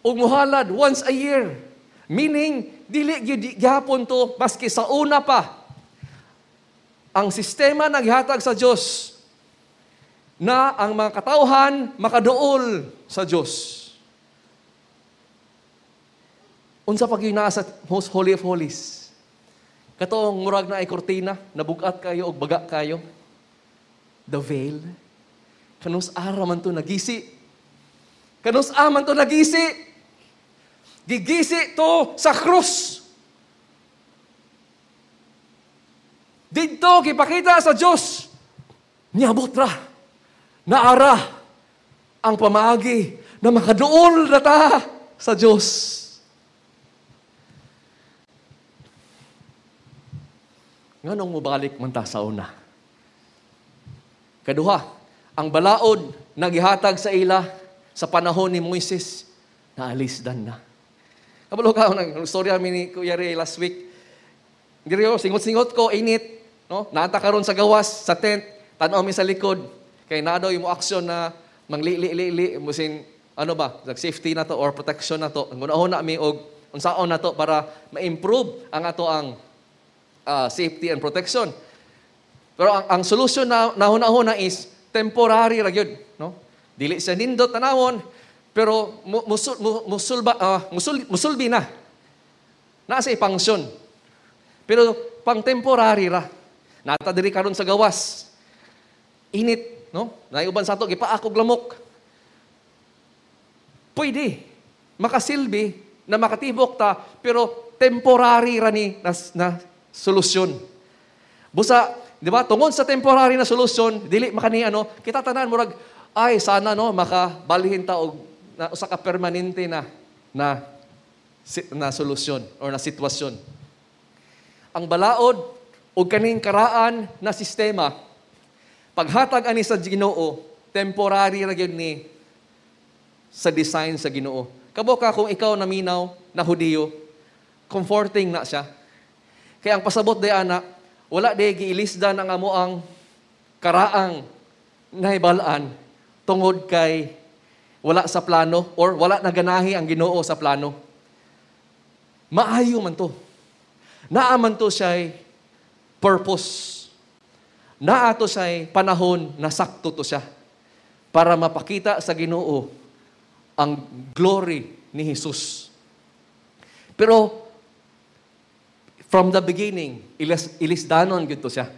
ug muhalad once a year. Meaning, dili gyud gihapon to maski sa una pa. Ang sistema naghatag sa Dios na ang mga katauhan makaduol sa Dios. Unsa pa gyud naa sa most holy of holies? Katong murag na ay kortina, nabugat kayo og baga kayo. The veil. Kanus ara man to nagisi. Kanus man to nagisi. Gigisi to sa krus. Didto gipakita sa Dios. Niabot ra. Naara ang pamaagi na makaduol na ta sa Dios. Nganong mobalik man ta sa una? Kaduha, ang balaod na gihatag sa ila sa panahon ni Moises, naalisdan na. Kabalo ka, nag-story kami ni Kuya Ray last week. Diri, singot-singot ko, init. No? Naa ta karon sa gawas, sa tent, tan-aw mi sa likod. Kay naa daw yung mo aksyon na manglili-li-li, musin, ano ba, like safety na to or protection na to. Ang na mi og unsaon na to para ma-improve ang ato ang safety and protection. Pero ang solution na nahuna-huna is temporary ra gyud, no? Dili siya nindot tanawon, pero musul, musulba, musulbi na. Naa sa function. Pero pang temporary ra. Naa ta diri karon sa gawas. Init, no? Naay uban sa ato gipaak og lamok. Pwede makasilbi na makatibok ta, pero temporary ra ni na solusyon. Busa, di ba? Tungod sa temporary na solusyon, dili makani ano, kita tanan murag ay sana, no, makabalhin ta og na usa ka permanente na na na solusyon or na sitwasyon. Ang balaod og kaning karaan na sistema, paghatag ani sa Ginoo, temporary ra gyud ni sa design sa Ginoo. Kabalo ka kung ikaw naminaw na Hudiyo, comforting na siya. Kaya ang pasabot day ana, wala day giilisdan ang amo ang karaang nahibalaan tungod kay wala sa plano or wala naganahi ang Ginoo sa plano. Maayo man to. Naa man to siya'y purpose. Naa to siya'y panahon na sakto to siya para mapakita sa Ginoo ang glory ni Jesus. Pero from the beginning, ilisdanon gyud to siya.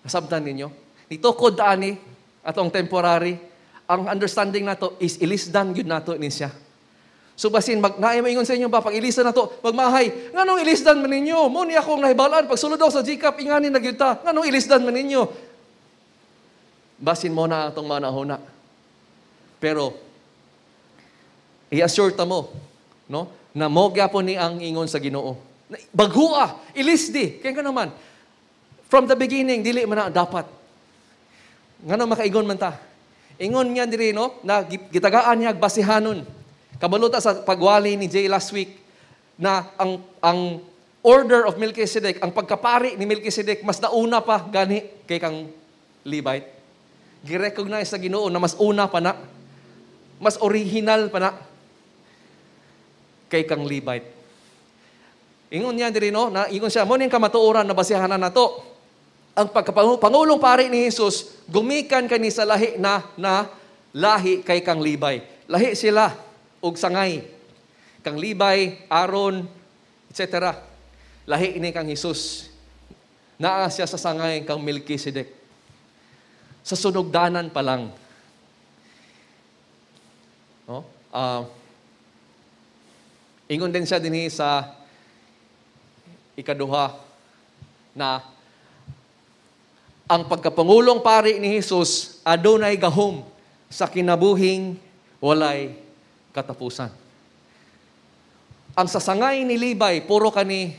Nasabtan ninyo? Nitukod ani atong temporary, ang understanding nato is ilisdan gyud nato ni siya. So basin mag naay maingon sa inyo ba pag ilisan nato, magmahay, nganong ilisdan man ninyo? Mo ni akong nahibalaan pag sulod ako sa GCAP, ingani na gyud ta. Nganong ilisdan man ninyo? Basin mo na atong manahuna. Pero i-assure ta mo, no, na mo gyapon ni ang ingon sa Ginoo. Baghua, ilisdi. Kaya nga naman, from the beginning, dili man na dapat. Ngano makaigon man ta? Ingon niya diri, no, na gitagaan niya basihanon. Kabalo ta sa pagwali ni Jay last week na ang order of Melchizedek, ang pagkapari ni Melchizedek, mas nauna pa gani kay kang Levite. Gi-recognize sa Ginoo na mas una pa na, mas original pa na kay kang Levite. Ingon niya diri, no, na ingon siya mo ning kamatuoran na basihanan nato. Ang pagkapangulong pari ni Jesus gumikan kani sa lahi na na lahi kay kang Levi. Lahi sila og sangay. Kang Levi, Aaron, etc. Lahi ini kang Jesus. Naa siya sa sangay kang Melchizedek. Sa sunugdanan pa lang. No? Ingon din siya dinhi sa ikaduha na ang pagkapangulong pari ni Jesus adunay gahom sa kinabuhing walay katapusan. Ang sasangay ni Levi, puro kani,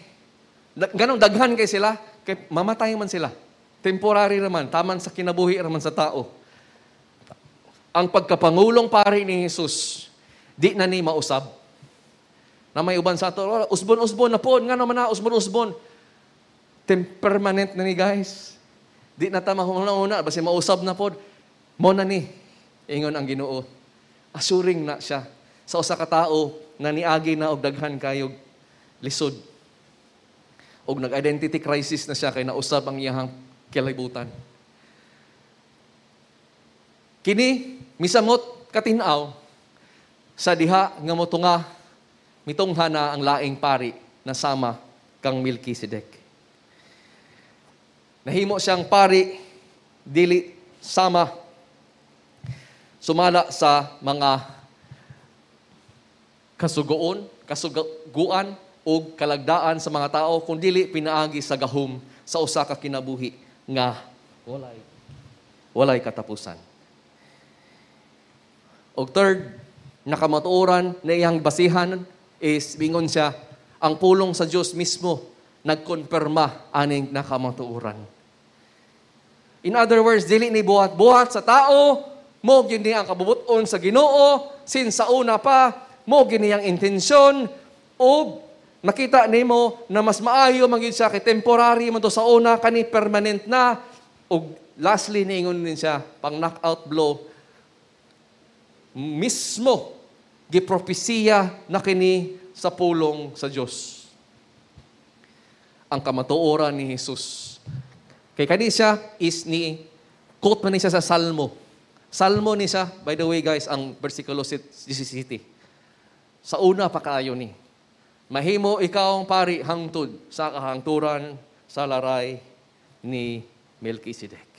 ganong daghan kay sila, kay mamatay man sila. Temporary raman, taman sa kinabuhi raman sa tao. Ang pagkapangulong pari ni Jesus, di na ni mausab. Na may uban sa ato, "Oh, usbon-usbon na po, nga naman na, usbon-usbon." Permanent na ni, guys. Di na ta mahuna-una, basta mausab na pod. Mo na ni, ingon ang Ginoo. Assuring na siya sa usa ka tao na niagi na og daghan kayog lisod. Og nag-identity crisis na siya kay nausab ang iyahang kalibutan. Kini misamot katin-aw sa diha nga motunga mitungha na ang laing pari na sama kang Melchizedek. Nahimo siyang pari dili sama sumala sa mga kasugoon, kasuguan o kalagdaan sa mga tao, kung dili pinaagi sa gahom sa usa ka kinabuhi nga walay katapusan. Og third, nakamatuoran na iyang basihan is bingon siya, ang pulong sa Dios mismo nagkonperma aning nakamatuoran. In other words, dili ni buhat-buhat sa tao, mo gyud ni ang kabubuton sa Ginoo since sa una pa, mo gyud ni ang intensyon ug Makita nimo na mas maayo man gyud siya kay temporary man to sa una, kani permanent na. Ug lastly, niingon din siya, pang knockout blow, mismo gipropesiya na kini sa pulong sa Dios. Ang kamatuoran ni Jesus. Kay kani siya is ni quote man ni siya sa Salmo. Salmo ni siya, by the way guys, ang versikulo 17. Sa una pa kaayo ni. Mahimo ikaw ang pari hangtod sa kahangturan sa laray ni Melchizedek.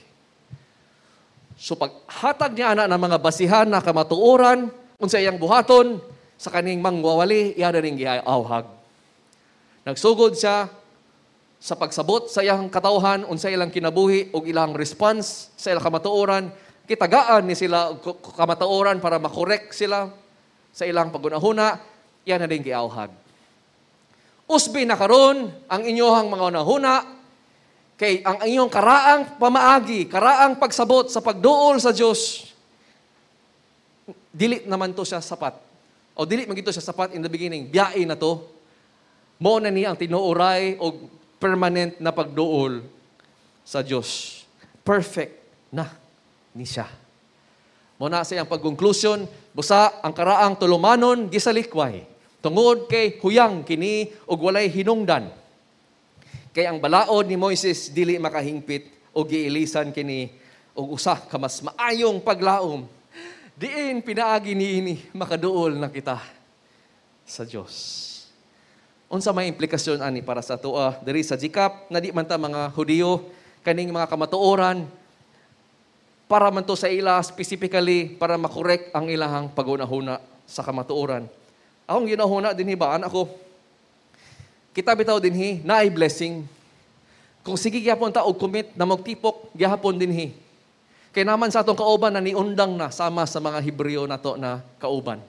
So paghatag niya ana ng mga basihan na kamatuoran, unsa iyang buhaton sa kaning mangwawali, iya na ring giawhag. Nagsugod siya sa pagsabot sa iyang katawhan, unsa ilang kinabuhi ug ilang response sa ilang kamatuoran. Kitagaan ni sila og kamatuoran para makorek sila sa ilang pagunahuna, iya na ring giawhag. Usbi na karon ang inyohang mga hunahuna, kay ang inyong karaang pamaagi, karaang pagsabot sa pagduol sa Dios, dili naman to siya sapat. O dili man gito siya sapat in the beginning, biyae na to. Mo na ni ang tinuoray og permanent na pagduol sa Dios. Perfect na ni siya. Mo na sa iyang pagkonklusyon, busa ang karaang tulumanon gisalikway. Tungod kay huyang kini og walay hinungdan. Kay ang balaod ni Moises dili makahingpit og giilisan kini og usa ka mas maayong paglaom. Diin pinaagi niini makaduol na kita sa Dios. Unsa may implikasyon ani para sa atoa diri sa GCAP na di man ta mga Hudiyo, kaning mga kamatuoran para man to sa ila specifically para makorek ang ilahang pagunahuna sa kamatuoran. Akong ginahuna dinhi ba, anak ko, kita bitaw dinhi, naay blessing. Kung sige gyapon ta og commit na magtipok gyapon dinhi. Kay naman sa atong kauban na niundang na sama sa mga Hebreo nato na kauban.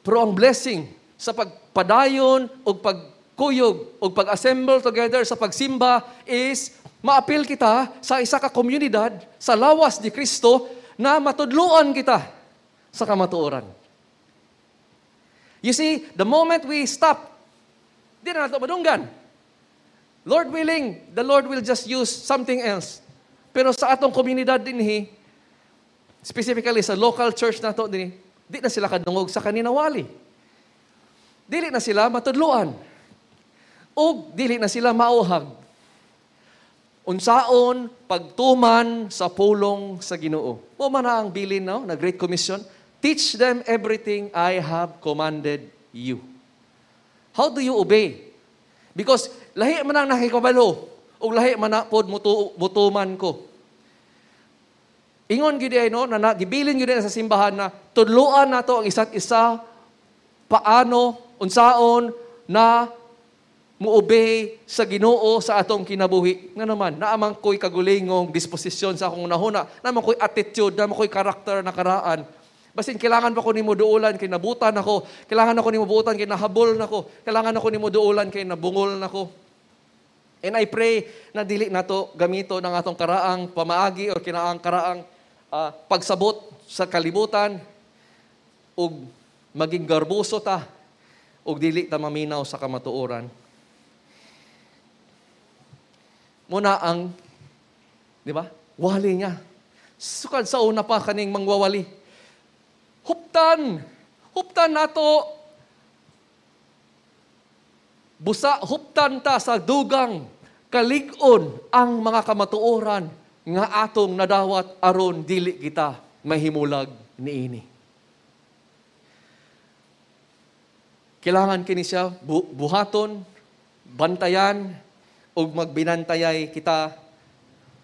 Pero ang blessing sa pagpadayon og pagkuyog og pag-assemble together sa pagsimba is maapil kita sa isa ka komunidad sa lawas ni Kristo na matudloan kita sa kamatuoran. You see, the moment we stop, di na nato madunggan. Lord willing, the Lord will just use something else. Pero sa atong komunidad dinhi, specifically sa local church nato dinhi, di na sila kadungog sa kaninawali. Dili na sila matudloan. Og dili na sila mauhag. Unsaon pagtuman sa pulong sa Ginoo. Mo man na ang bilin, no, na Great Commission. Teach them everything I have commanded you. How do you obey? Because lahi man ang nakikabalo ug lahi man na pod mutuman ko. Ingon gid ay, no, na gibilin gid sa simbahan na tudloan nato ang isa't isa paano unsaon na muobey sa Ginoo sa atong kinabuhi. Nga naman, naamang ko'y kagulingong disposisyon sa akong unahuna, naman ko'y attitude, naman ko'y karakter na karaan. Basin kailangan pa ko nimo duulan kay nabutan ako, kailangan ako nimo buutan kay nahabol nako, kailangan ako nimo duulan kay nabungol nako. And I pray na dili nato gamito ng atong karaang pamaagi or kinaang karaang pagsabot sa kalibutan ug maging garboso ta ug dili ta maminaw sa kamatuoran. Muna ang, di ba? Wali niya. Sukad sa una pa kaning mangwawali. Huptan! Huptan nato. Busa, huptan ta sa dugang kalig-on ang mga kamatuoran nga atong nadawat aron dili kita mahimulag niini. Kailangan kini siya buhaton, bantayan, ug magbinantayay kita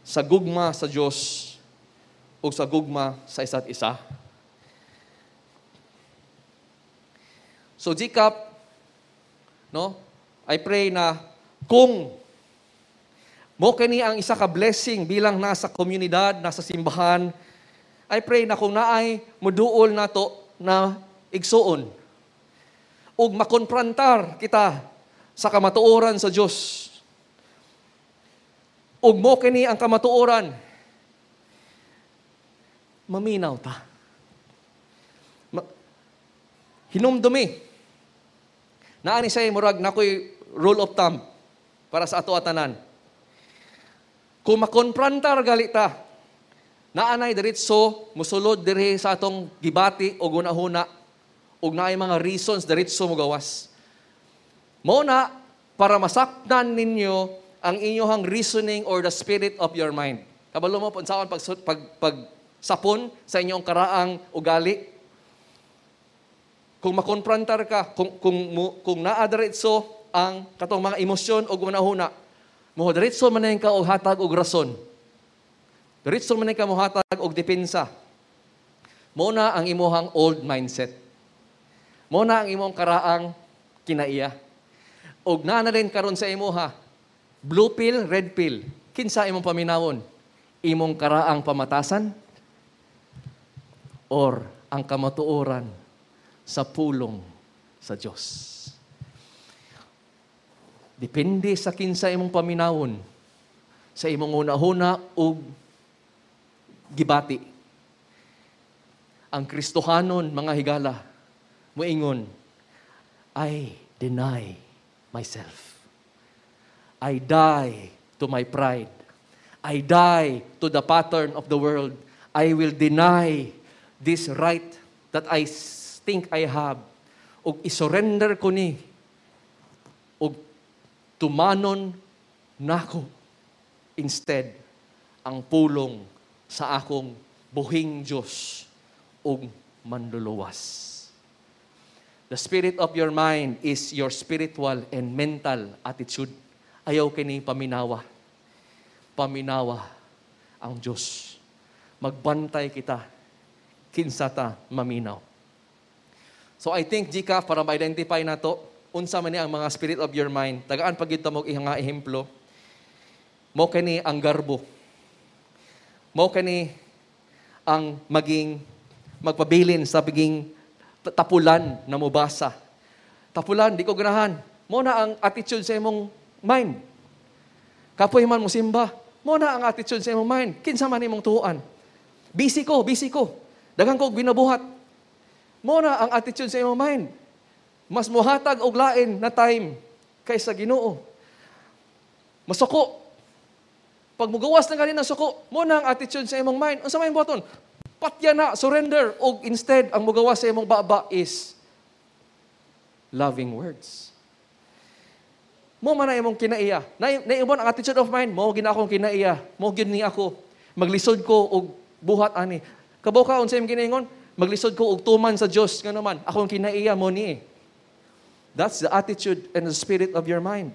sa gugma sa Dios ug sa gugma sa isa't isa. So GCAP, no? I pray na kung mo kini ang isa ka blessing bilang nasa komunidad, nasa simbahan, I pray na kung naay moduol nato na igsuon ug makonfrontar kita sa kamatuoran sa Dios. Ug mo kini ang kamatuoran, maminaw ta. Hinumdumi Naa ni siya murag nakoy rule of thumb para sa ato atanan. Kung makonfrontar gali ta, naanay diretso musulod diri sa atong gibati o gunahuna ug naay mga reasons diretso mogawas. Mao na para masaktan ninyo ang inyong reasoning or the spirit of your mind. Kabalo mo unsaon pag sapon sa inyong karaang ugali. Kung makonfrontar ka, kung naa diretso ang katong mga emosyon o gunahuna, mo diretso man ka og hatag og rason. Diretso man ka mohatag og depensa. Mo na ang imuhang old mindset. Mo na ang imong karaang kinaiya. Og naa na rin karon sa imuha, blue pill, red pill. Kinsa imong paminawon? Imong karaang pamatasan or ang kamatuoran sa pulong sa Dios? Depende sa kinsa imong paminawon sa imong hunahuna ug gibati. Ang Kristohanon, mga higala, muingon, "I deny myself. I die to my pride. I die to the pattern of the world. I will deny this right that I think I have. Ug isurrender ko ni. Ug tumanon nako instead ang pulong sa akong buhing Diyos ug manluluwas." The spirit of your mind is your spiritual and mental attitude. Ayaw kini paminawa. Paminawa ang Diyos. Magbantay kita kinsa ta maminaw. So I think, Gcash, para ma-identify nato unsa man ni ang mga spirit of your mind. Tagaan pag gyud ta mo nga ehemplo. Mo kani ang garbo. Mo kani ang maging magpabilin sa pagiging tapulan na mobasa. Tapulan, di ko ganahan. Mo na ang attitude sa imong mind. Kapoy man mo simba. Mo na ang attitude sa imong mind. Kinsa man imong tuoan? Busy ko, busy ko. Daghan ko ginabuhat. Mo na ang attitude sa imong mind. Mas muhatag og lain na time kaysa Ginoo. Masuko. Pag mugawas na gani ng suko, mo na ang attitude sa imong mind. Unsa may buhaton? Patya na, surrender. Og instead, ang mugawas sa imong baba is loving words. Mo man na imong kinaiya. Naimon ang attitude of mind, mo gina akong kinaiya. Mo gyud ni ako. Maglisod ko og buhat ani. Kabaw ka unsa imong ginaingon? Maglisod ko og tuman sa Dios ngano man. Akong kinaiya mo ni. That's the attitude and the spirit of your mind.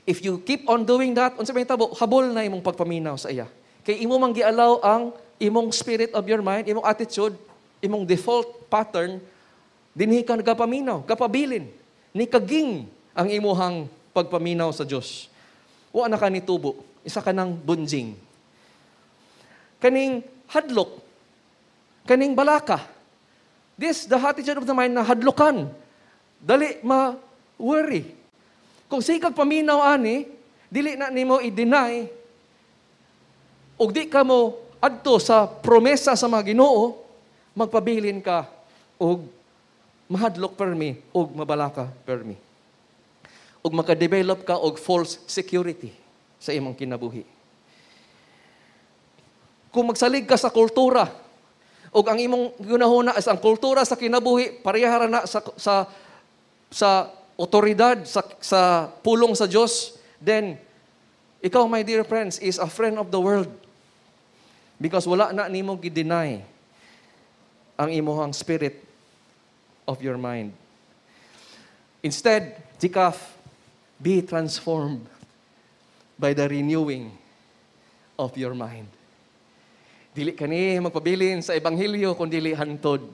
If you keep on doing that, unsa may tabo, habol na imong pagpaminaw sa iya. Kay imo man gialaw ang imong spirit of your mind, imong attitude, imong default pattern, dinhi ka nagapaminaw, kapabilin, ni kaging ang imuhang pagpaminaw sa Dios. Wa na ka nitubo, isa ka ng bunjing. Kaning hadlok, kaning balaka. This, the attitude of the mind na hadlokan. Dali ma-worry. Kung sikag paminaw ani, dili na nimo i-deny, ug di ka mo adto sa promesa sa mga Ginoo, magpabilin ka og mahadlok permi ug mabalaka permi. Ug maka-develop ka og false security sa imong kinabuhi. Kung magsalig ka sa kultura, ug ang imong gunahuna is ang kultura sa kinabuhi, pareha ra na sa otoridad, sa pulong sa Dios, then ikaw, my dear friends, is a friend of the world. Because wala na nimo gi-deny ang imuhang spirit of your mind. Instead, Gcash, be transformed by the renewing of your mind. Dili kani magpabilin sa ebanghelyo kung dili hantod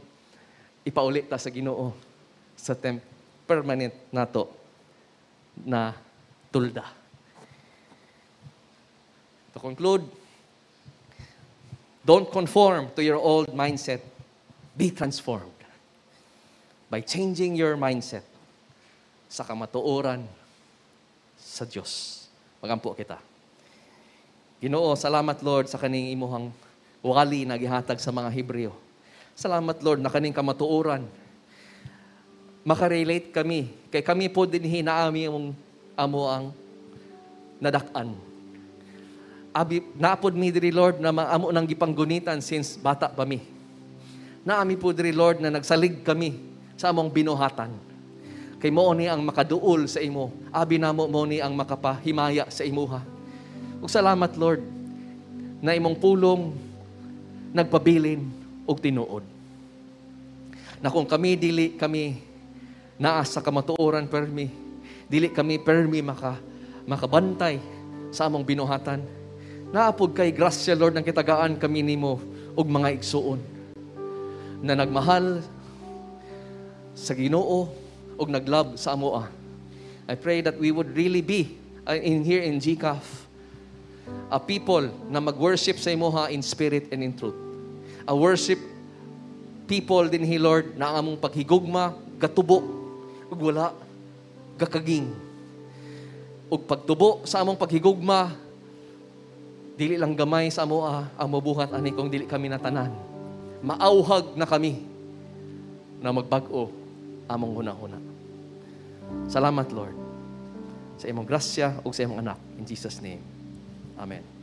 ipauli ta sa Ginoo sa permanent nato na tulda. To conclude, don't conform to your old mindset. Be transformed by changing your mindset sa kamatuoran sa Diyos. Magampo kita. Ginoo, salamat, Lord, sa kaning imuhang wali na gihatag sa mga Hebreo. Salamat, Lord, na kaning kamatuoran. Makarelate kami. Kay kami po dinhi naami ang amo ang nadak-an. Abi, naa pod mi diri, Lord, na amo nang gipanggunitan since bata pa mi. Naami po diri, Lord, na nagsalig kami sa among binuhatan. Kay mao ni ang makaduol sa imo. Abi namo mao ni ang makapahimaya sa imuha. Ug salamat, Lord, na imong pulong nagpabilin og tinuod. Na kung kami dili kami naa sa kamatuoran permi, dili kami permi makabantay sa among binuhatan. Naa pod kay grasya, Lord, nang kitagaan kami nimo og mga igsuon na nagmahal sa Ginoo ug naglove sa amoa. I pray that we would really be in here in GCAF a people na mag-worship sa imuha in spirit and in truth. A worship people dinhi, Lord, na ang among paghigugma gatubo ug wala gakaging. Ug pagtubo sa among paghigugma, dili lang gamay sa amoa ang mabuhat ani kung dili kami natanan. Maauhag na kami na magbag-o among hunahuna. Salamat, Lord, sa imong grasya ug sa imong anak. In Jesus' name. Amen.